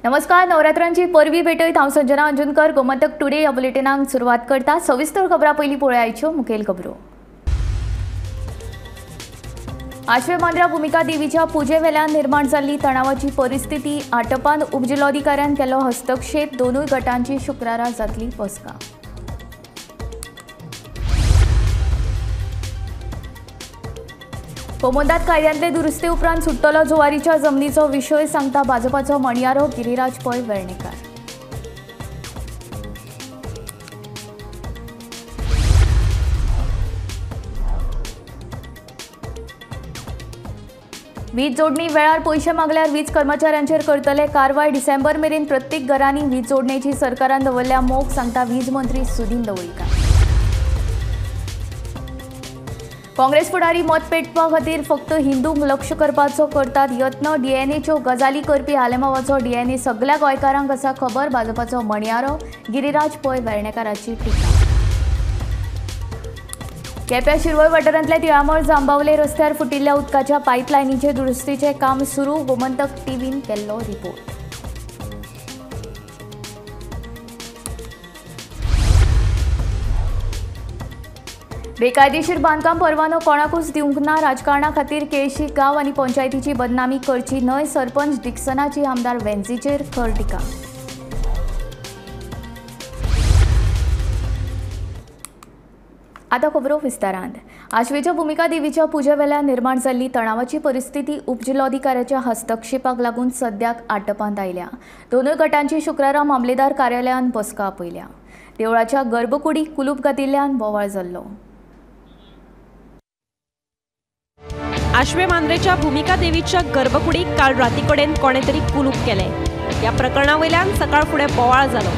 नमस्कार, नवरात्रांची परवी भेटयत हांव संजना अंजुनकर. गोमंतक टुडे ह्या बुलेटिनाक सुरवात करता. सविस्तर खबरां पयलीं पळयाच्यो मुखेल खबरो. आश्वे मांद्रा भूमिका देवीच्या पुजे वेल्यान निर्माण जाल्ली तणावाची परिस्थिती आटपान उपजिल्लोधिकाऱ्यान केलो हस्तक्षेप. दोनूय गटांची शुक्रारा जातली बसका. कोमोंदात कायद्यांतले दुरुस्ती उपरांत सुट्टलो जुवारीच्या जमनीचो विशय सांगता भाजपाचो म्हणयारो गिरीराज पै वेर्णेकार. वीज जोडणी वेळार पयशे मागल्यार वीज कर्मचाऱ्यांचेर करतले कारवाय. डिसेंबर मेरेन प्रत्येक घरांनी वीज जोडणेची सरकारान दवरल्या मोख, सांगता वीज मंत्री सुदिन ढवळीकार. काँग्रेस फुडारी मत पेटपा खातीर फक्त हिंदूंक लक्ष करपाचो करतात यत्न. डीएनएच्यो गजाली करपी आलेमावाचो डीएनए सगल्या गोंयकारांक आसा खबर, भाजपाचो म्हणयारो गिरीराज पै वेर्णेकाराची टिका. केप्यां शिरवय वाठारांतल्या तिळामळ जांबावले रस्त्यार फुटिल्ल्या उदकाच्या पायपलायनीचे दुरुस्तीचें काम सुरू. गोमंतक टीव्हीन केल्लो रिपोर्ट. बेकायदेशीर बांदकाम परवानो कोणाकूच दिवंक ना. राजकारणा खातीर केळशी गांव आनी पंचायतीची बदनामी करची न्हय, सरपंच डिक्सनाची आमदार वेन्झीचेर खर टिका. आतां खबरो विस्तारांत. आश्वेच्या भूमिका देवीच्या पुजे वेल्यान निर्माण जाल्ली तणावाची परिस्थिती उपजिल्लोधिकाऱ्याच्या हस्तक्षेपाक लागून सद्याक आटपांत आयल्या. दोनूय गटांची शुक्रारा मामलेदार कार्यालयान बसका आपयल्या. देवळाच्या गर्भकुडीक कुलूप घातिल्ल्यान बोवाळ जाल्लो. आश्वे मांद्रेच्या भूमिका देवीच्या गर्भकुडीक काल रातीकडेन कोणे तरी कुलूप केलें. ह्या प्रकरणा वयल्यान सकाळ फुडें बोवाळ जालो.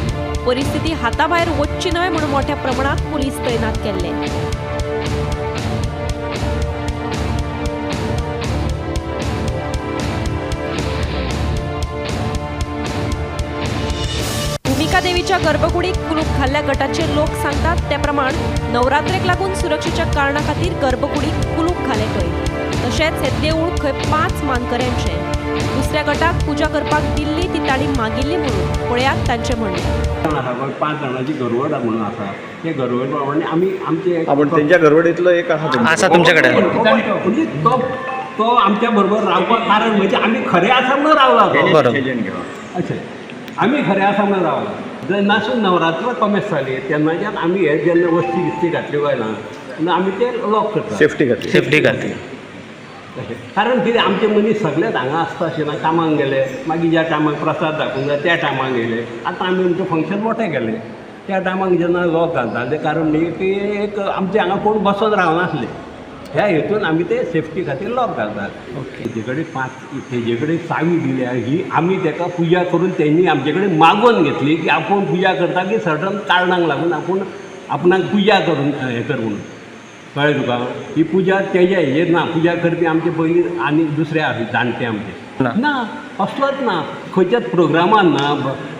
परिस्थिती हाताभायर वचची न्हय म्हणून मोठ्या प्रमाणात पुलीस तैनात केल्ले. भूमिका देवीच्या गर्भकुडीक कुलूप घाल्ल्या गटाचे लोक सांगतात त्या प्रमाण नवरात्रेक लागून सुरक्षेच्या कारणा खातीर गर्भकुडीक कुलूप घाले खंय. तशेंच हे देवूळ खंय 5 मानकऱ्यांचे. दुसऱ्या गटाक पुजा करपाक दिल्ली ती तांणी मागिल्ली म्हणून पळयात तांचें म्हणणें. 5 जाणांची घरवड म्हणून आसा, ते घरवड प्रमाणे आमी आमचे तेंच्या घरवडीतलो एक आसा तुमचे कडेन, म्हणजे तो आमच्या बरोबर रावपाक कारण म्हणजे आमी खरे आसा म्हणून रावला. अच्छा, आमी खरे आसा म्हणून रावला. जेन्नासून नवरात्र कमेस जाली तेन्नाच्यान आमी हे जेन्ना वस्ती बिस्ती घातल्यो काय ना तेन्ना आमी ते लॉक करता, सेफ्टी खातीर. सेफ्टी खातीर कारण कितें आमचे मनीस सगळेच हांगा आसता अशें ना. कामाक गेले मागीर ज्या टायमाक प्रसाद दाखोवंक जाय त्या टायमाक गेले. आतां आमी आमचें फंक्शन मोठें केलें त्या टायमाक जेन्ना लॉक घालताले कारण न्ही की एक आमचे हांगा कोण बसोन रावनासले, ह्या हेतून आमी ते सेफ्टी खातीर लॉक घालतात. तेजे कडेन 5 तेजे कडेन चावी दिल्या ही आमी ताका पुजा करून तेणी आमचे कडेन मागोवन घेतली की आपूण पुजा करता की सर्टन कारणांक लागून आपूण आपणाक पुजा करून हें कर म्हणून. कळ्ळें तुका? ही पुजा तेजे हेजेर ना, पुजा करपी आमचे पयलीं आनी दुसरे आसा जाणटे आमचे ना, असलोच ना, खंयच्याच प्रोग्रामान ना,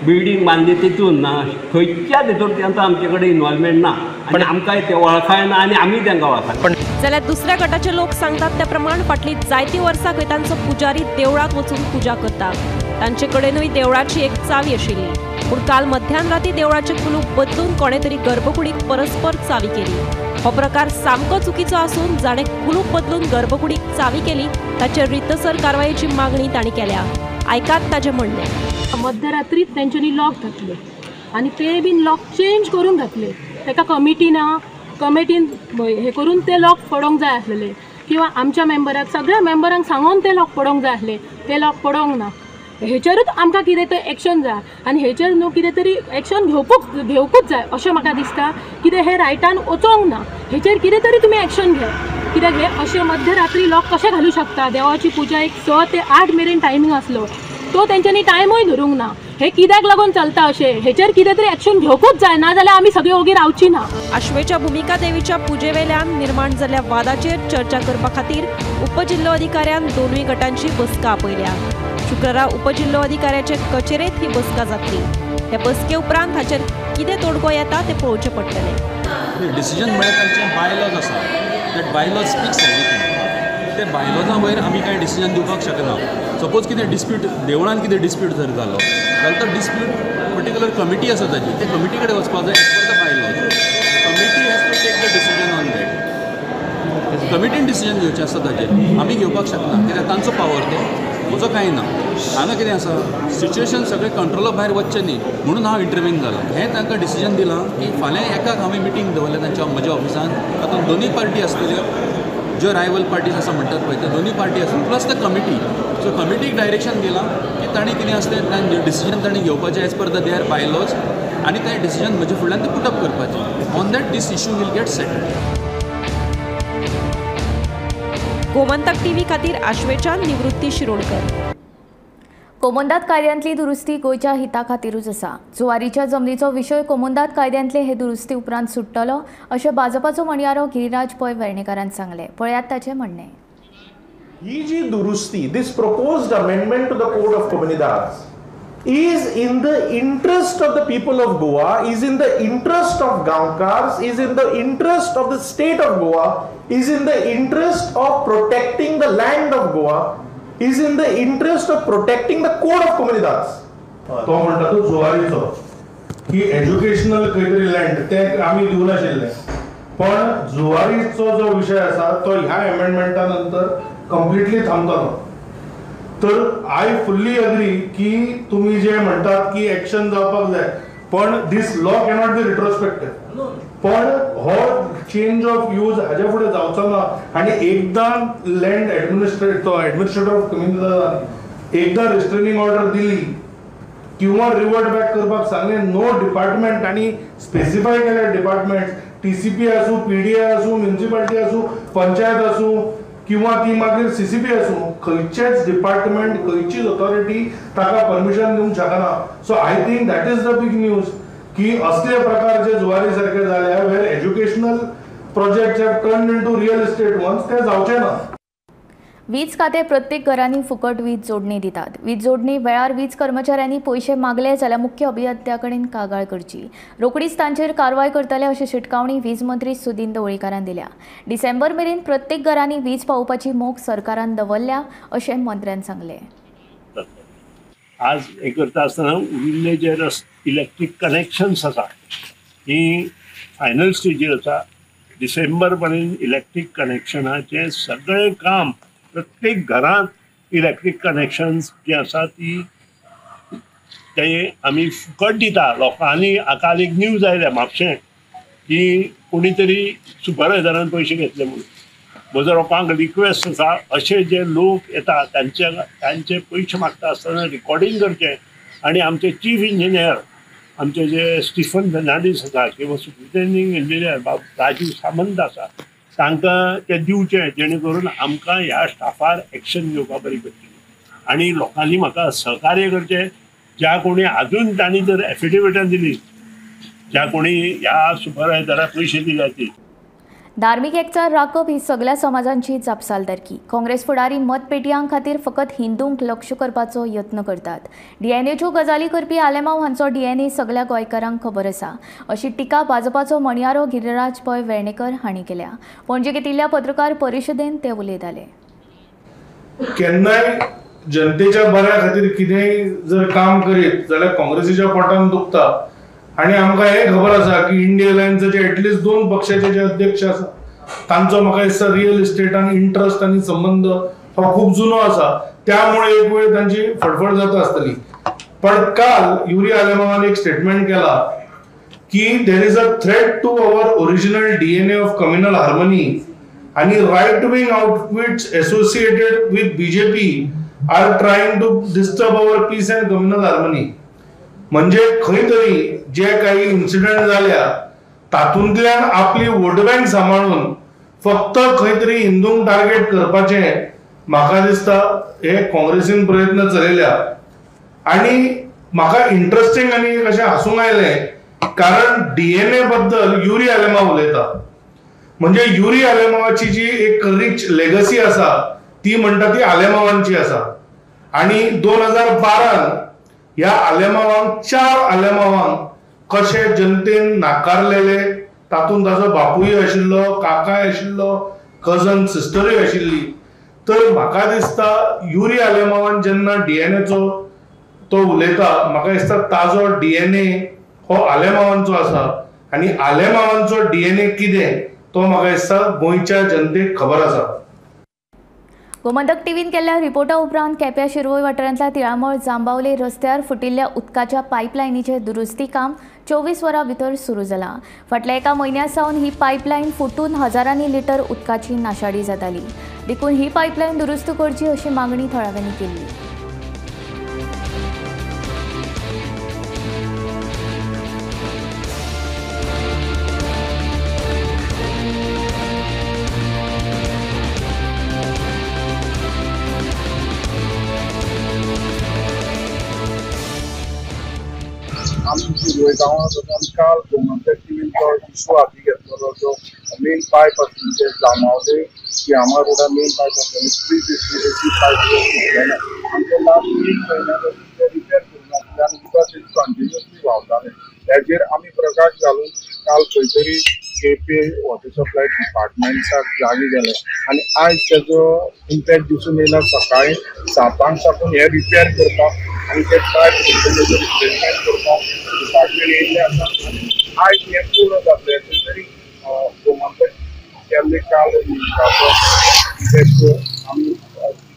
बिल्डींग बांदली तितून ना, खंयच्याच हितून तांचो आमचे कडेन इनवॉल्वमेंट ना आनी आमकांय ते वळखाय ना आनी आमी तांकां वळखाय. जाल्यार दुसऱ्या गटाचे लोक सांगतात त्या प्रमाण फाटलीं जायतीं वर्सां खंय तांचो पुजारी देवळांत वचून पुजा करता. तांचे कडेनूय देवळाची एक चावी आशिल्ली, पूण काल मध्यान राती देवळाचें कुलूप बदलून कोणे तरी गर्भकुडीक परस्पर चावी केली. हो प्रकार सामको चुकीचो आसून जाणें कुलूप बदलून गर्भकुडीक चावी केली ताचेर रितसर कारवायेची मागणी तांणी केल्या. आयकात ताचें म्हणणें. मध्यरात्रीत तेंच्यांनी लॉक घातले आनी ते बीन लॉक चेंज करून घातले. ताका कमिटी ना, कमिटीन हे करून ते लॉक पडोंक जाय आसलेले किंवा आमच्या मेंबराक सगळ्या मेंबरांक सांगून ते लॉक पडोंक जाय आसले, ते लॉक पडोंक ना. हेचेरूच आमकां कितें तरी एक्शन जाय आनी हेचेर न्हू कितें तरी एक्शन घेवकूच जाय अशें म्हाका दिसता. कितें हें रायटान वचोंक ना, हेचेर कितें तरी तुमी एक्शन घे. कित्याक हे अशें मध्यरात्री लॉक कशें घालूं शकता? देवाची पुजा एक 6 ते 8 मेरेन टायमींग आसलो तो तेंच्यांनी टायमूय धरूंक ना. हे कित्याक लागून चलता अशें? हेचेर कितें तरी एक्शन घेवकूच जाय, ना जाल्यार आमी सगळीं ओगी रावची ना. आश्वेच्या भूमिका देवीच्या पुजे वेल्यान निर्माण जाल्ल्या वादाचेर चर्चा करपा खातीर उपजिल्लोधिकाऱ्यान दोनूय गटांची बसका आपयल्या. शुक्रारा उपजिल्लोधिकाऱ्याचे कचेरेंत ही बसका जातली. हे बसके उपरांत हाचेर कितें तोडगो येता तें पळोवचें पडटलें. डिसिजन म्हळ्यार तांचे बायलॉज आसा, that bylaws speaks everything. ते बायलॉजां वयर आमी कांय डिसिजन दिवपाक शकना. सपोज कितें डिस्प्यूट देवळान कितें डिस्प्यूट जर जालो जाल्यार तो डिस्प्यूट पर्टिक्युलर कमिटी आसा ताजी, ते कमिटी कडेन वचपाक जाय. As per the bylaws committee has to take the decision on that. कमिटीन decision घेवचें आसता ताजेर, आमी घेवपाक शकना कित्याक तांचो पावर तो, म्हजो कांय ना. हांगा कितें आसा सिच्युएशन सगळें कंट्रोला भायर वचचें न्ही म्हणून हांव इंटरवीन जाला. हें तांकां डिसिजन दिलां की फाल्यां एकाक हांवें मिटींग दवरल्या तांच्या म्हज्या ऑफिसान, तातूंत दोनूय पार्टी आसतल्यो ज्यो रायवल पार्टीज आसा म्हणटात पळय त्यो दोनूय पार्टी आसून प्लस the committee. सो कमिटीक डायरेक्शन दिलां की ताणें कितें आसलें तांचे डिसिजन ताणें घेवपाचें as per the their bylaws आनी तें डिसिजन म्हज्या फुडल्यान तें पुटअप करपाचें. On that this issue will get settled. Gomantak TV खातीर आश्वेच्यान निवृत्ती शिरोडकर. कोमोंदाद कायद्यांतली दुरुस्ती गोंयच्या हिता खातीरूच आसा. जुवारीच्या जमनीचो विशय कोमोंदाद कायद्यांतले हे दुरुस्ती उपरांत सुट्टलो अशें भाजपाचो म्हणयारो गिरिराज पै वेर्णेकारान सांगलें. पळयात ताचें म्हणणें. ही जी दुरुस्ती, this proposed amendment to the code of Comunidades is in the interest of the people of Goa, is in the interest of Gaonkars, is in the interest of the state of Goa, is in the interest of protecting the land of Goa, is in the interest of protecting the code of Comunidades. तो म्हणटा तो जुवारीचो की educational खंय तरी land ते आमी दिवं नाशिल्लें, पण जुवारीचो जो विशय आसा तो ह्या एमेंडमेंटा नंतर कंप्लिटली थांबतलो. तर I fully agree की तुम्ही जे म्हणटात की एक्शन जावपाक जाय, पण this law cannot be retrospective. पण हो चेंज ऑफ यूज हाज्या फुडें जावचो ना आनी एकदां लँड एडमिनिस्ट्रेटर एडमिनिस्ट्रेटर ऑफ कम्युनिदादान एकदां रिस्ट्रेनिंग ऑर्डर दिली किंवा रिवर्ट बॅक करपाक सांगलें, नो डिपार्टमेंट आनी स्पेसिफाय केल्या डिपार्टमेंट, टीसीपी आसूं, पीडीए आसूं, म्युनिसिपालिटी आसूं, पंचायत आसूं किंवा ती मागीर सीसीपी आसूं, खंयचेच डिपार्टमेंट खंयचीच ऑथॉरिटी ताका परमिशन दिवंक शकना. So I think that is the big news की असले प्रकार जे जुवारी सारखे जाल्या where educational projects have turned into real estate ones, ते जावचे ना. वीज खातें प्रत्येक घरांनी फुकट वीज जोडणी दितात. वीज जोडणी वेळार वीज कर्मचाऱ्यांनी पयशे मागले जाल्यार मुख्य अभियंत्या कडेन कागाळ करची, रोखडीच तांचेर कारवाय करतले अशी शिटकावणी वीज मंत्री सुदिन ढवळीकारान दिल्या. डिसेंबर मेरेन प्रत्येक घरांनी वीज पावोवपाची मोख सरकारान दवरल्या अशें मंत्र्यान सांगलें. आज हें करता आसतना उरिल्ले जे इलेक्ट्रीक कनेक्शन्स आसा ती फायनल स्टेजीर आसा. डिसेंबर पर्यंत इलेक्ट्रीक कनेक्शनाचें सगळें काम प्रत्येक घरांत इलेक्ट्रीक कनेक्शन्स जी आसा ती ते आमी फुकट दिता लोकांनी. काल एक न्यूज आयल्या म्हापशें की कोणी तरी सुपरवायजरान पयशे घेतले म्हणून. म्हजो लोकांक रिक्वेस्ट आसा अशे जे लोक येता तांचे तांचे पयशे मागता आसतना रिकॉर्डींग करचें आनी आमचे चीफ इंजिनियर आमचे जे स्टिफन फेर्नांडीस आसा किंवा सुप्रिटेंडींग इंजिनियर बाब राजीव सामंत आसा तांकां ते दिवचें जेणे करून आमकां ह्या स्टाफार एक्शन घेवपाक बरी पडटली. आनी लोकांनी म्हाका सहकार्य करचें. ज्या कोणी आजून तांणी जर एफिडेविटां दिली ज्या कोणी ह्या सुपरवायजराक पयशे दिल्या ती. धार्मीक एकचार राखप ही सगळ्या समाजांची जापसालदारकी. काँग्रेस फुडारी मतपेटयां खातीर फकत हिंदूंक लक्ष करपाचो यत्न करतात. डीएनएच्यो गजाली करपी आलेमांव हांचो डीएनए सगळ्या गोंयकारांक खबर आसा अशी टिका भाजपाचो म्हणयारो गिरिराज पै वेर्णेकर हांणी केल्या. पणजे घेतिल्ल्या पत्रकार परिशदेंत ते उलयताले. केन्नाय जनतेच्या बऱ्या खातीर कितेंय जर काम करीत जाल्यार काँग्रेसीच्या पोटान दुखता. आनी आमकां हें खबर आसा की इंडिया अलायन्साचे एटलिस्ट दोन पक्षाचे जे अध्यक्ष आसा तांचो म्हाका दिसता रियल इस्टेटान इंट्रस्ट आनी संबंद हो खूब जुनो आसा, त्यामुळे एक वेळ तांची फडफड जाता आसतली. पण काल युरी आलेमावान एक स्टेटमेंट केला की there is a threat to our original DNA of communal harmony आनी right wing outfits associated with BJP are trying to disturb our peace and communal harmony. म्हणजे खंय तरी जे काही इन्सिडंट जाल्या तातूंतल्यान आपली वोट बँक सांबाळून फक्त खंय तरी हिंदूंक टार्गेट करपाचें म्हाका दिसता हे काँग्रेसीन प्रयत्न चलयल्या. आनी म्हाका इंट्रस्टींग आनी अशें हांसूंक आयलें कारण डीएनए बद्दल युरी आलेमाव उलयता. म्हणजे युरी आलेमावाची जी एक रिच लेगसी आसा ती म्हणटा ती आलेमावांची आसा. आनी 2012 ह्या आलेमावांक 4 आलेमावांक कशे जनतेन नाकारलेले, तातूंत ताजो बापूय आशिल्लो, काकाय आशिल्लो, कजन सिस्टरूय आशिल्ली. तर म्हाका दिसता युरी आलेमावान जेन्ना डीएनएचो तो उलयता, म्हाका दिसता ताजो डीएनए हो आलेमावांचो आसा आनी आलेमावांचो डीएनए कितें तो म्हाका दिसता गोंयच्या जनतेक खबर आसा. गोमंतक टीव्हीन केल्ल्या रिपोर्टा उपरांत केप्या शिरवय वाठारांतल्या तिळामळ जांबावले रस्त्यार फुटिल्ल्या उदकाच्या पायपलायनीचें दुरुस्ती काम 24 वरां भितर सुरू जालां. फाटल्या एका म्हयन्या सावन ही पायपलायन फुटून हजारांनी लिटर उदकाची नाशाडी जाताली, देखून ही पायपलायन दुरुस्त करची अशी मागणी थळाव्यांनी केल्ली. आमी शिरवय गांवांत आमी काल गोमंतक टीव्हीन तो इशू हाती घेतलेलो, जो मेन पायप आसली ते जांबावले तिळामळ रोडा मेन पायप आसलेली स्ट्रीट आसली ती पायप फुटलेले आनी ते लास्ट 3 म्हयन्या पासून ते रिपेर करूंक नासले आनी उदक कंटिन्युअसली व्हांवतालें. हेजेर आमी प्रकाश घालून काल खंय तरी केपे वॉटर सप्लाय डिपार्टमेंटाक जागे गेले आनी आयज तेजो इम्पॅक्ट दिसून येयला. सकाळी 7 साकून हे रिपेर करपाक आनी ते पायप रिप्लेसमेंट करपाक डिपार्टमेंट येयल्ले आसा आनी आयज हें पूर्ण जातलें. खंय तरी गोमंतक केल्ले काल उदकाचो इफेक्ट आमी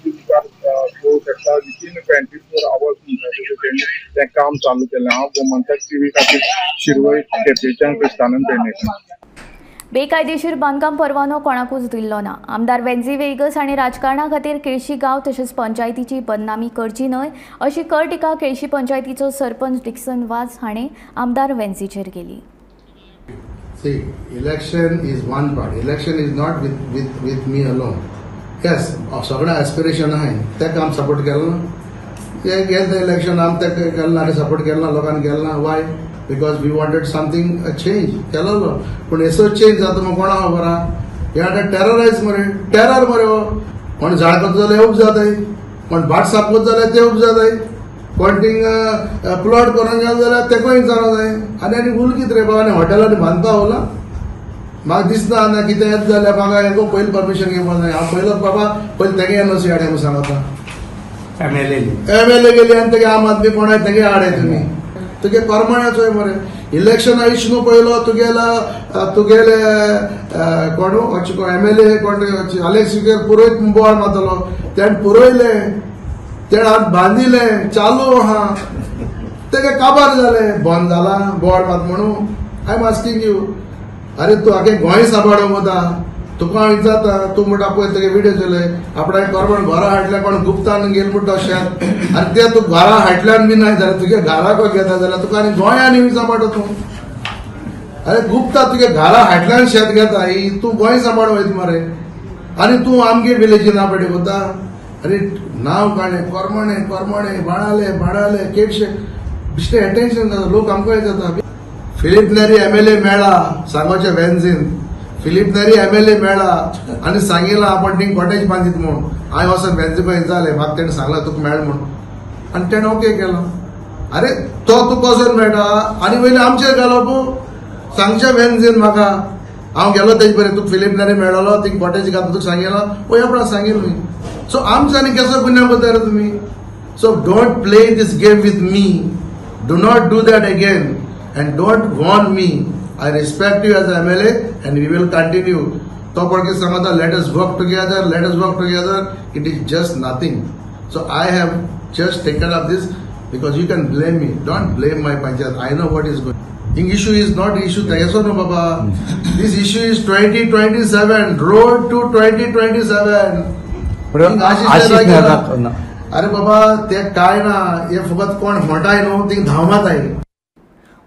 मुखार पळोवंक शकता. विथीन 24 आवर्स म्हणटा तेणी तें काम चालू केलें. हांव गोमंतक टीव्ही खातीर शिरवय केपेच्यान क्रिस्तानंद पेडणेकर. बेकायदेशीर बांदकाम परवानो कोणाकूच दिल्लो ना. आमदार वेन्झी वेगस हांणी राजकारणा खातीर केळशी गांव तशेंच पंचायतीची बदनामी करची न्हय अशी खर टिका केळशी पंचायतीचो सरपंच डिक्सन वाज हाणें आमदार वेन्झीचेर केली. See, election is one part. Election is not with me alone. Yes, सगळें एस्पिरेशन आहाय तेका आमी सपोर्ट केलो ना. ते गेले इलेक्शन आमी तेका केलें ना, सपोर्ट केलो ना, लोकांनी केलें ना. Why? Because we wanted something a change केलोलो. पूण येसो चेंज जाता मग कोणा खबर आहा. हे आतां टेररायज मरे, टेरर मरे हो. कोण झाड करता जाल्यार उब जाताय, कोण भाट साफ करता जाल्यार ते उब जाताय, कोण थिंग प्लॉट करून गेलो जाल्यार तेकूय जावं जाय. आनी आनी उल कितें रे बाबा, आनी हॉटेलांनी बांदता उरला म्हाका दिसना ना कितें येता जाल्यार म्हाका हेको पयलीं परमिशन घेवपाक जाय. हांव पयलो बाबा पयलीं तेगे एनओसी हाड म्हूण सांगता. एम एल ए गेली आनी तेगे आम आदमी कोण आहे तेगे हाड तुमी. तुगे करमण्याचो मरे इलेक्शना इश्यू पयलो तुगेला तुगेले कोण एम एल ए कोण अलेक्स पुरोयत बोवाळ मारतलो. तेणें पुरयलें, तेणें हात बांदिलें, चालू आहा तेगे काबार जालें, बंद जाला बोवाळ मात म्हणून. I am asking you, अरे तूं आगे गोंय सांबाळूंक वता, तुका हांव विचारता, तूं म्हणटा पळय तेगे विडियो चलय आपणाक करमण घरा हाडल्या कोण गुप्तान गेल म्हणटा शेत. आनी ते तूं घरा हाडल्यान बी नाय जाल्यार तुगे घराक घेता जाल्यार तुका आनी गोंय आनी सांबाळटा तूं. अरे गुप्ता तुगे घरा हाडल्यान शेत घेता, ही तूं गोंय सांबाळ वयता मरे. आनी तूं आमगे विलेजी नांव पेटी वता. अरे नांव काडलें करमणे करमणे बाणाले बाणाले केडशे बिश्टें एटेन्शन जाता, लोक आमकां जाता. फिलीप नेरी एमएलए मेळा सांगोचे वेन्झीन, फिलीप नेरी एमएलए मेळा आनी सांगिलां आपण थिंग कॉटेज बांदीत म्हूण. हांवें वचोन वेन्झी कडेन जालें, म्हाका तेणें सांगलां तुका मेळ म्हूण आनी तेणें ओके केलो. अरे तो तुका वचोन मेळटा आनी वयले आमचेर घालप सांगचें वेन्झीन म्हाका. हांव गेलो तेजे बरें तुका फिलीप नेरी मेळलो थिंग कॉटेज घातला तुका सांगिलां वय आपणाक सांगिल्लें न्ही. सो आमचो आनी केसो गुन्यांव करता रे तुमी. So don't play this game with me, do not do that again and don't warn me. I respect you as a MLA and we will continue. तो पळके सांगता let us work together, let us work together. It is just nothing. So I have just taken up this because you can blame me. Don't blame my panchayat. I know what is going. Issue issue is not issue तेजो न्हू बाबा. This issue is 2027, road to 2027. अरे बाबा ते काय ना हे फकत कोण म्हणटाय न्हू थिंग धांवमाताय.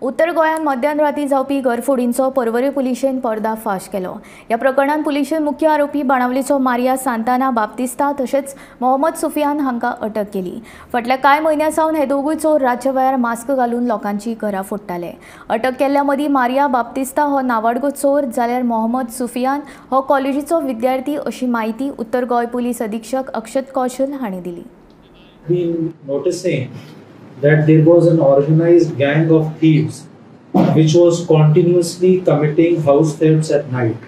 उत्तर गोंयांत मध्यान राती जावपी घरफोडींचो पर्वरी पुलिशेन पर्दाफाश केलो. ह्या प्रकरणांत पुलिशेन मुख्य आरोपी बाणावलीचो मारिया सांताना बाप्तिस्ता तशेंच मोहम्मद सुफियान हांकां अटक केली. फाटल्या कांय म्हयन्यां सावन हे दोगूय चोर रातच्या वेळार मास्क घालून लोकांची घरां फोडटाले. अटक केल्ल्या मदीं मारिया बाप्तिस्ता हो नावाडगो चोर जाल्यार मोहम्मद सुफियान हो कॉलेजीचो विद्यार्थी अशी म्हायती उत्तर गोंय पुलीस अधीक्षक अक्षत कौशल हांणी दिली. Been noticing that there was an organized gang of thieves which was continuously committing house thefts at night.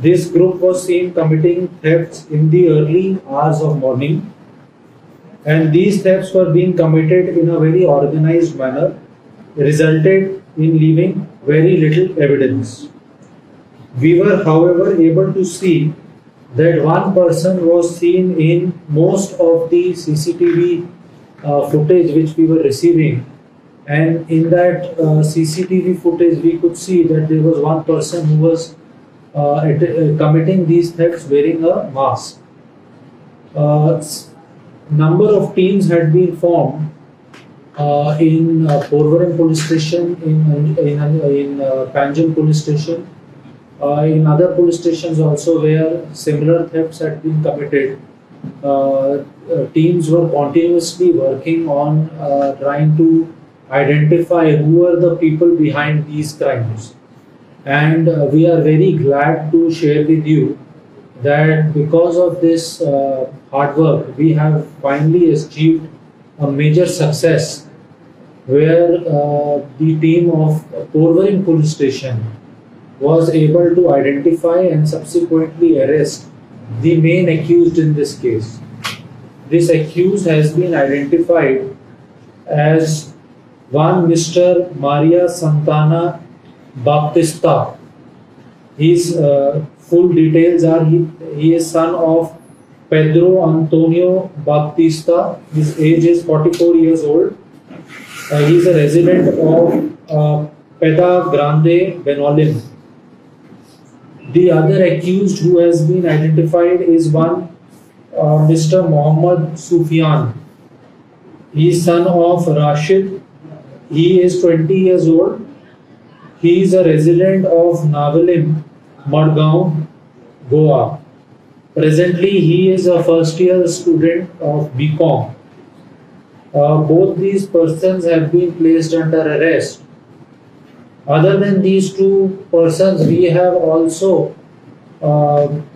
This group was seen committing thefts in the early hours of morning, and these thefts were being committed in a very organized manner, resulted in leaving very little evidence. We were, however, able to see that one person was seen in most of the CCTV footage which we were receiving, and in that CCTV footage we could see that there was one person who was committing these thefts wearing a mask. Number of teams had been formed in Porvorim police station, in Panjim police station, in other police stations also where similar thefts had been committed. Teams were continuously working on trying to identify who were the people behind these crimes. And we are very glad to share with you that because of this hard work, we have finally achieved a major success where the team of Porvorim police station was able to identify and subsequently arrest the main accused in this case. This accused has been identified as one Mr. Maria Santana Baptista. His full details are he is son of Pedro Antonio Baptista. His age is 44 years old. He is a resident of Peda Grande, Benaulim. The other accused who has been identified is one Mr. Mohammad Sufian. He is son of Rashid. He is 20 years old. He is a resident of Navalim, Madgaon, Goa. Presently, he is a first year student of BCom. Both these persons have been placed under arrest. Other than these two persons, we have also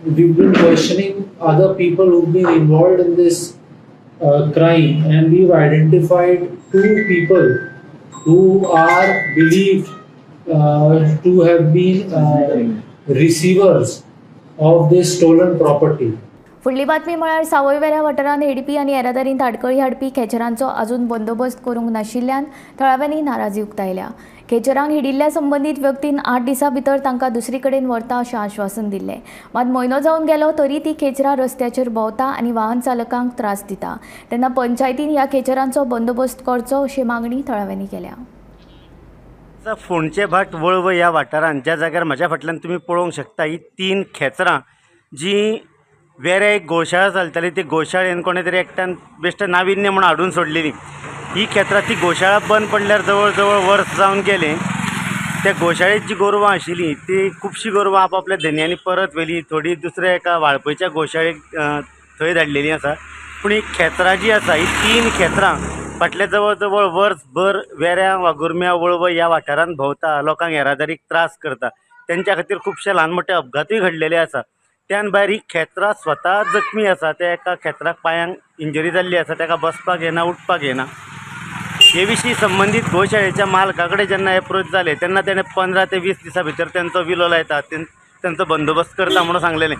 we've been questioning other people who've been involved in this crime, and we've identified two people who are believed to have been receivers of this stolen property. फुडली बातमी म्हळ्यार सावयवेऱ्या वाठारांत हेडपी आनी येरादारींत आडखळी हाडपी खेचरांचो अजून बंदोबस्त करूंक नाशिल्ल्यान थळाव्यांनी नाराजी उक्तायल्या. खेचरांक हिडिल्ल्या संबंदीत व्यक्तीन 8 दिसां भितर तांकां दुसरी कडेन व्हरता अशें आश्वासन दिल्लें. मात म्हयनो जावन गेलो तरी ती खेचरां रस्त्याचेर भोंवता आनी वाहन चालकांक त्रास दिता. तेन्ना पंचायतीन ह्या खेचरांचो बंदोबस्त करचो अशी मागणी थळाव्यांनी केल्या. फोंडचे भाट वळव ह्या वाठारांत ज्या जाग्यार म्हज्या फाटल्यान तुमी पळोवंक शकता ही 3 खेचरां जी वेऱ्या एक गोशाळा चलताली ती गोशाळेन कोणे तरी एकट्यान बेश्ट नाविन्य म्हणून हाडून सोडलेली. ही खेत्रां ती गोशाळा बंद पडल्यार जवळ जवळ वर्स जावन गेलें. त्या गोशाळेत जी गोरवां आशिल्लीं ती खुबशीं गोरवां आपआपल्या धनयांनी परत व्हेली, थोडी दुसऱ्या एका वाळपयच्या गोशाळेक थंय धाडलेलीं आसा. पूण ही खेत्रां जी आसा ही 3 खेत्रां फाटल्या जवळ जवळ वर्सभर वेऱ्या वाघुर्म्या वळवय ह्या वाठारांत भोंवता, लोकांक येरादारीक त्रास करता. तेंच्या खातीर खुबशे ल्हान मोठे अपघातूय घडलेले आसा. त्यान भायर ही खेत्रां स्वता जखमी आसा, त्या एका खेत्राक पांयांक इंजरी जाल्ली आसा, ताका बसपाक येना, उठपाक येना. हे विशीं संबंदीत गोशाळेच्या मालका कडेन जेन्ना एप्रोच जाले तेन्ना तेणें 15 ते 20 दिसां भितर तेंचो विलो लायता, तेंचो बंदोबस्त करता म्हणून सांगलेलें.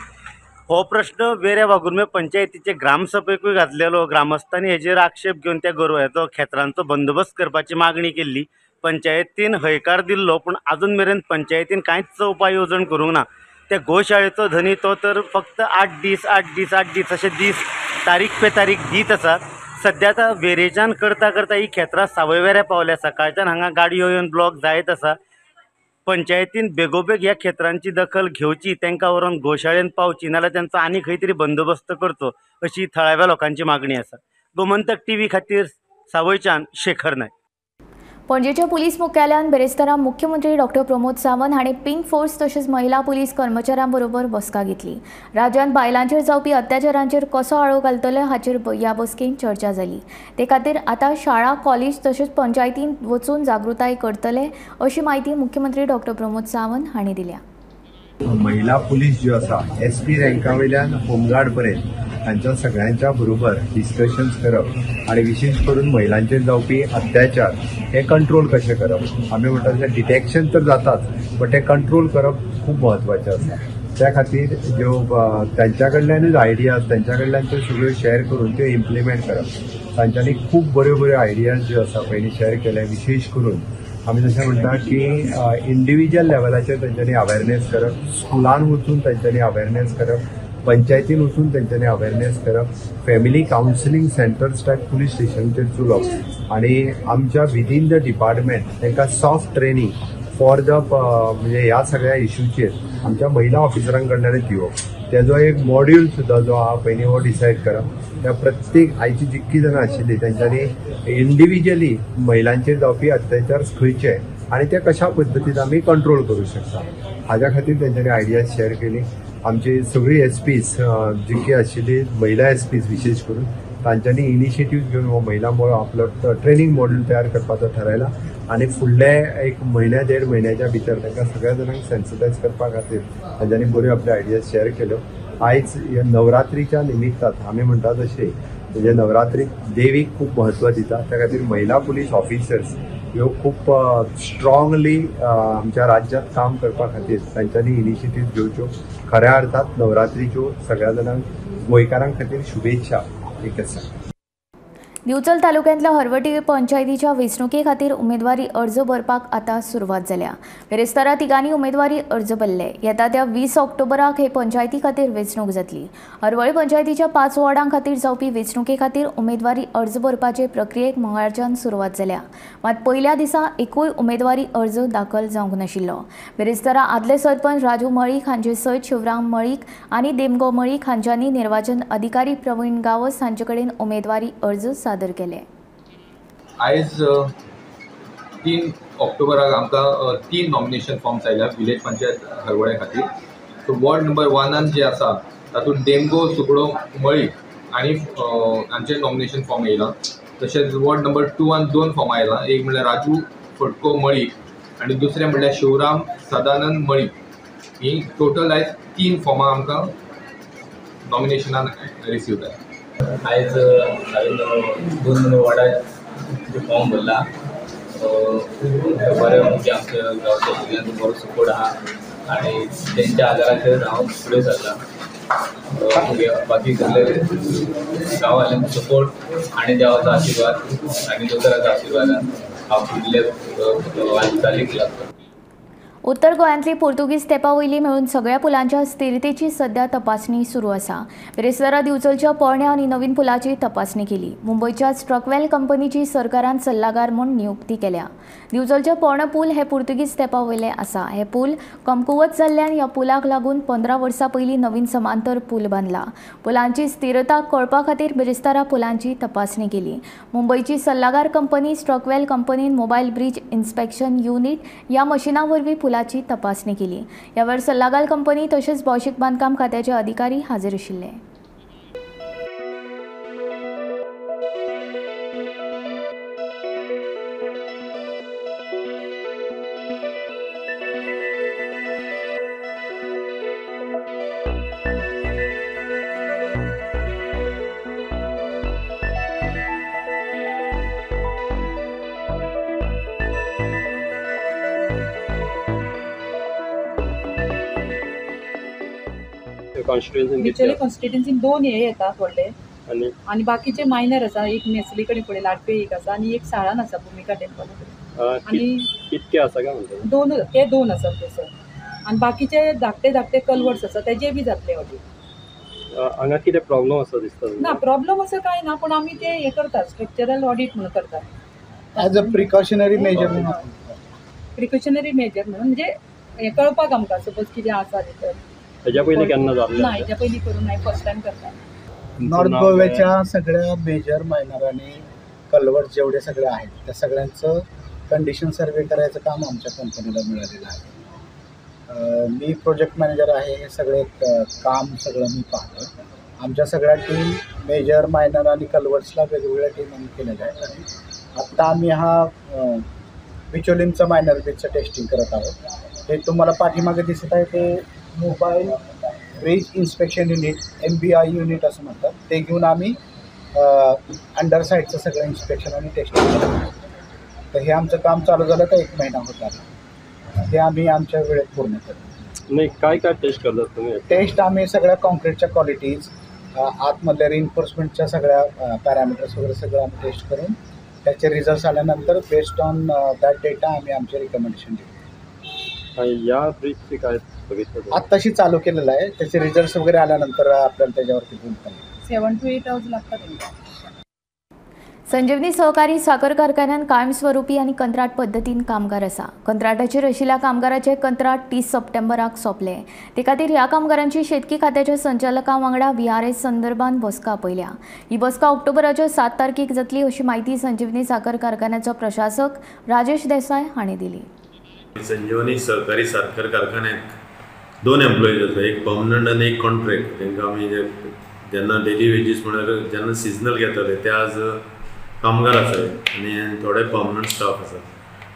हो प्रश्न वेऱ्या वाघुर्म्या पंचायतीचे ग्रामसभेकूय घातलेलो. ग्रामस्थांनी हेजेर आक्षेप घेवन त्या गोरवांचो खेत्रांचो बंदोबस्त करपाची मागणी केल्ली. पंचायतीन हयकार दिल्लो, पूण आजून मेरेन पंचायतीन कांयच उपाय येवजण करूंक ना. त्या गोशाळेचो धनी तो तर फक्त 8 दीस 8 दीस 8 दीस अशे दीस तारीख पे तारीख दीत आसा. सद्या आतां वेरेच्यान करता करता ही खेत्रां सावयवेऱ्या पावल्या. सकाळच्यान हांगा गाडयो येवन ब्लॉक जायत आसा. पंचायतीन बेगोबेग ह्या खेत्रांची दखल घेवची, तांकां व्हरोन गोशाळेन पावची, नाजाल्यार तांचो आनी खंय तरी बंदोबस्त करचो अशी थळाव्या लोकांची मागणी आसा. गोमंतक टीव्ही खातीर सावयच्यान शेखर नायक. पणजेच्या पुलीस मुख्यालयान बेरेस्तारा मुख्यमंत्री डॉक्टर प्रमोद सावंत हांणी पिंक फोर्स तशेंच महिला पुलीस कर्मचाऱ्यां बरोबर बसका घेतली. राज्यांत बायलांचेर जावपी अत्याचारांचेर कसो आळो घालतले हाचेर ह्या बसकेंत चर्चा जाली. ते खातीर आतां शाळा, कॉलेज तशेंच पंचायतींत वचून जागृताय करतले अशी म्हायती मुख्यमंत्री डॉक्टर प्रमोद सावंत हांणी दिल्या. महिला पुलीस ज्यो आसा एस पी रँका वयल्यान होमगार्ड पर्यंत हांच्या सगळ्यांच्या बरोबर डिस्कशन्स करप आनी विशेश करून महिलांचेर जावपी अत्याचार हे कंट्रोल कशें करप, आमी म्हणटा तशें डिटेक्शन तर जाताच बट हे कंट्रोल करप खूब म्हत्वाचें आसा. त्या खातीर ज्यो तांच्या कडल्यानूच आयडियाज तांच्या कडल्यान त्यो सगळ्यो शेअर करून त्यो इम्प्लिमेंट करप. तांच्यांनी खूब बऱ्यो बऱ्यो आयडियाज ज्यो आसा पयलीं शेअर केले. विशेश करून आमी जशें म्हणटा की इंडिविज्युअल लेवलाचेर तांच्यांनी अवेरनेस करप, स्कुलान वचून तांच्यांनी अवेरनेस करप, पंचायतीन वचून तांच्यांनी अवेरनेस करप, family counselling centres type police स्टेशनचेर चलोवप आनी आमच्या विदीन the department तांकां सॉफ्ट ट्रेनींग फॉर the म्हणजे ह्या सगळ्या इश्यूचेर आमच्या महिला ऑफिसरां कडल्यानच दिवप. तेजो एक मॉड्यूल सुद्दां जो आहा पयलीं हो डिसायड करप. त्या प्रत्येक आयची जितकी जाणां आशिल्ली तांच्यांनी इंडिविज्युअली महिलांचेर जावपी अत्याचार खंयचे आनी ते कशा पद्दतीन आमी कंट्रोल करूं शकता हाज्या खातीर तांच्यांनी आयडियाज शेअर केली. आमची सगळी एस पीज जितकी आशिल्ली महिला एस पीज विशेश करून तांच्यांनी इनिशिएटीव घेवन हो महिला आपलो ट्रेनींग मॉड्यूल तयार करपाचो थारायला आनी फुडले एक म्हयन्या देड म्हयन्याच्या भितर तांकां सगळ्या जाणांक सेन्सिटायज करपा खातीर तांच्यांनी बऱ्यो आपल्यो आयडियाज शेअर केल्यो. आयज नवरात्रीच्या निमित्तान आमी म्हणटा तशें म्हणजे नवरात्री देवीक खूब म्हत्व दिता, त्या खातीर महिला पुलीस ऑफिसर्स ह्यो खूब स्ट्रांगली आमच्या राज्यांत काम करपा खातीर तांच्यांनी इनिशिएटीव घेवच्यो. खऱ्या अर्थात नवरात्रीच्यो सगळ्या जाणांक गोंयकारां खातीर शुभेच्छा एकच सांगता. दिवचल तालुक्यांतल्या हरवटी पंचायतीच्या वेंचणुके खातीर उमेदवारी अर्ज भरपाक आतां सुरवात जाल्या. बिरेस्तारा तिगांनी उमेदवारी अर्ज भरले. येता त्या 20 ऑक्टोबराक हे पंचायती खातीर वेंचणूक जातली. हरवळी पंचायतीच्या 5 वॉर्डां खातीर जावपी वेंचणुके खातीर उमेदवारी अर्ज भरपाचे प्रक्रियेक मंगळारच्यान सुरवात जाल्या. मात पयल्या दिसा एकूय उमेदवारी अर्ज दाखल जावंक नाशिल्लो. बिरेस्तारा आदले सरपंच राजू मळीक हांचे सयत शिवराम मळीक आनी देमगो मळीक हांच्यांनी निर्वाचन अधिकारी प्रवीण गावस हांचे कडेन उमेदवारी अर्ज सादर केले. आयज 3 ऑक्टोबराक आमकां 3 नॉमिनेशन फॉर्म्स आयल्या विलेज पंचायत हरवळे खातीर. सो वॉर्ड नंबर 1 जे आसा तातूंत डेमगो सुकडो मळीक आनी हांचे नॉमिनेशन फॉर्म येयला. तशेंच वॉर्ड नंबर 2 2 फॉर्मां आयला. एक म्हणल्यार राजू फटको मळीक आनी दुसरें म्हणल्यार शिवराम सदानंद मळीक. ही टोटल आयज 3 फॉर्मां आमकां नॉमिनेशनान रिसीव जाल्या. आयज हांवें 2 वॉर्डाचे फॉर्म भरला. बरें म्हणजे आमच्या गांवच्या भुरग्यांचो बरो सपोर्ट आहा आनी तेंच्या आदाराचेर हांव फुडें सरला. बाकी सगळे गांववाल्यांचो सपोर्ट आनी देवाचो आशिर्वाद आनी दोतोराचो आशिर्वादान हांव फुडले वाटचालीक लागता. उत्तर गोंयांतली पोर्तुगीज तेंपा वयली मेळून सगळ्या पुलांच्या स्थिरतेची सध्या तपासणी सुरू आसा. बिरेस्तारा दिवचलच्या पोरण्या आनी नवीन पुलाची तपासणी केली. मुंबयच्या स्ट्रकवेल कंपनीची सरकारान सल्लागार म्हूण नियुक्ती केल्या. दिवचलचे पोरणो पूल हे पोर्तुगीज तेंपा वयले आसा. हे पूल कमकुवत जाल्ल्यान ह्या पुलाक लागून 15 वर्सां पयलीं नवीन समांतर पूल बांदला. पुलांची स्थिरता कळपा खातीर बिरेस्तारा पुलांची तपासणी केली. मुंबयची सल्लागार कंपनी स्ट्रकवेल कंपनीन मोबायल ब्रीज इन्स्पेक्शन युनिट ह्या मशिना वरवीं पुलाची तपासणी केली. यावेळार सल्लागार कंपनी तशेंच भौशीक बांदकाम खात्याचे अधिकारी हाजीर आशिल्ले. बिचोली कॉन्स्टिट्युएन्सीन 2 हे येतात व्हडले आनी बाकीचे मायनर आसा. एक नेसली कडेन पळय लाटपे एक आसा आनी एक साळान आसा भुमिका टेम्पल. आनी कितके आसा काय म्हणटा? 2 ते 2 आसा थंयसर आनी बाकीचे धाकटे धाकटे कलवर्ट्स आसा तेजे बी जातले ऑडिट. हांगा कितें प्रॉब्लम आसा दिसता? ना प्रॉब्लम असो कांय ना, पूण आमी ते हे करतात स्ट्रक्चरल ऑडिट म्हणून करतात एज अ प्रिकॉशनरी मेजर म्हणून. प्रिकॉशनरी मेजर म्हणून म्हणजे हे कळपाक आमकां सपोज कितें आसा भितर. हेज्या पयलीं केन्ना जाल्लें? ना हेज्या पयलीं करूं ना, फर्स्ट टायम करता. नॉर्थ गोव्याच्या सगळ्या मेजर मायनर आणि कलवर्ट जेवढे सगळे आहेत त्या सगळ्यांचं कंडिशन सर्वे करायचं काम आमच्या कंपनीला मिळालेलं आहे. मी प्रोजेक्ट मॅनेजर आहे, हे सगळे काम सगळं मी पाहतो. आमच्या सगळ्या टीम मेजर मायनर आणि कलवर्ट्सला वेगवेगळ्या टीम आम्ही केलेल्या आहेत. आणि आत्ता आम्ही हा बिचोलीमचं मायनर ब्रिजचं टेस्टिंग करत आहोत. हे तुम्हाला पाठीमागे दिसत आहे ते mobile bridge inspection unit MBI unit असं म्हणतात, ते घेऊन आम्ही अंडर साईडचं सगळं इन्स्पेक्शन आणि टेस्टिंग करतो. तर हे आमचं काम चालू झालं तर 1 महिना होत आला, हे आम्ही आमच्या वेळेत पूर्ण करतो. नाही, काय काय टेस्ट करतात तुम्ही? टेस्ट आम्ही सगळ्या कॉन्क्रीटच्या क्वालिटीज, आतमधल्या रिइन्फोर्समेंटच्या सगळ्या पॅरामीटर्स वगैरे सगळं आम्ही टेस्ट करून त्याचे रिझल्ट्स आल्यानंतर बेस्ड ऑन that data आम्ही आमचे रिकमेंडेशन देऊ. आणि या ब्रिजची काय बघितलं? आत्ताशी चालू केलेलं आहे, त्याचे रिझल्ट्स वगैरे आल्यानंतर आपल्याला त्याच्यावरती बोलता येईल. 7 to 8 hours लागतात त्यांना. संजीवनी सहकारी साखर कारखान्यान कायमस्वरूपी आनी कंत्राट पद्दतीन कामगार आसा. कंत्राटाचेर आशिल्ल्या कामगाराचे कंत्राट 30 सप्टेंबराक सोंपले. ते खातीर ह्या कामगारांची शेतकी खात्याच्या संचालकां वांगडा VRS संदर्भात बसका आपयल्या. ही बसका ऑक्टोबराच्या 7 तारखेक जातली अशी म्हायती संजीवनी साखर कारखान्याचो प्रशासक राजेश देसाय हांणी दिली. संजीवनी सहकारी साखर कारखान्यात 2 एम्प्लॉईज आसा, एक पर्मनंट आनी एक कॉन्ट्रॅक्ट. तांकां आमी जेन्ना डेली वेजीस म्हळ्यार जेन्ना सिजनल घेताले ते आज कामगार आसा आनी थोडे पर्मनंट स्टाफ आसा.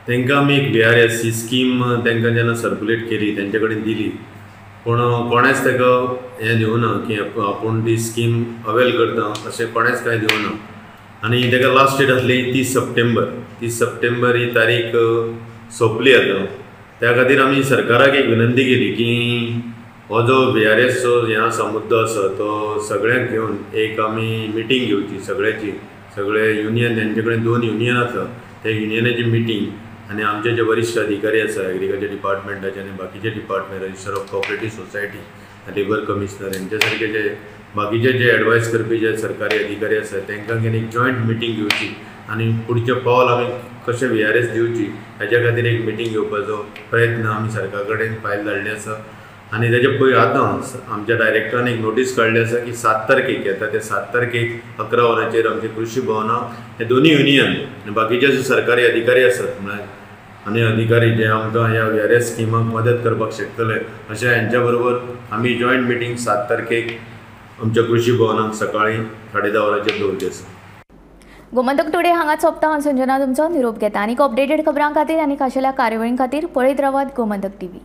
तांकां आमी एक VRS ही स्कीम तांकां जेन्ना सर्कुलेट केली तेंचे कडेन दिली, पूण कोणेच ताका हें दिवना की आपूण ती स्कीम अवेल करता अशें कोणेच कांय दिवना. आनी ताका लास्ट डेट आसली 30 सप्टेंबर. 30 सप्टेंबर ही तारीख सोंपली आतां. त्या खातीर आमी सरकाराक एक विनंती केली की हो जो VRSचो हें आसा मुद्दो आसा तो सगळ्यांक घेवन एक आमी मिटींग घेवची सगळ्याची, सगळे युनियन तेंचे कडेन 2 युनियन आसा त्या युनियनाची मिटींग आनी आमचे जे वरिश्ठ अधिकारी आसा एग्रीकल्चर डिपार्टमेंटाचे आनी बाकीचे department, registrar of cooperative society, labour commissioner हेंच्या सारके जे बाकीचे जे एडवायस करपी जे सरकारी अधिकारी आसा तांकां घेवन एक जॉयंट मिटींग घेवची आनी पुढचें पावल आमी कशें VRS दिवची हेच्या खातीर एक मिटींग घेवपाचो प्रयत्न आमी सरकार कडेन फायल धाडली आसा. आनी तेजे पयर आतां आमच्या डायरेक्टरान एक नोटीस काडली आसा की 7 तारखेक येता ते 7 तारखेक 11 वरांचेर आमचे कृषी भवनाक हे दोनूय युनियन आनी बाकीचे जे सरकारी अधिकारी आसात म्हळ्यार आनी अधिकारी जे आमकां ह्या VRS स्किमाक मदत करपाक शकतले अशें हेंच्या बरोबर आमी जॉयंट मिटींग 7 तारखेक आमच्या कृषी भवनाक सकाळी 10:30 वरांचेर दवरली आसा. गोमंतक टुडे हांगा सोंपता. हांव संजना तुमचो निरोप घेता. आनीक अपडेटेड खबरां खातीर आनी खाशेल्या कार्यावळीं खातीर पळयत रावात गोमंतक टीव्ही.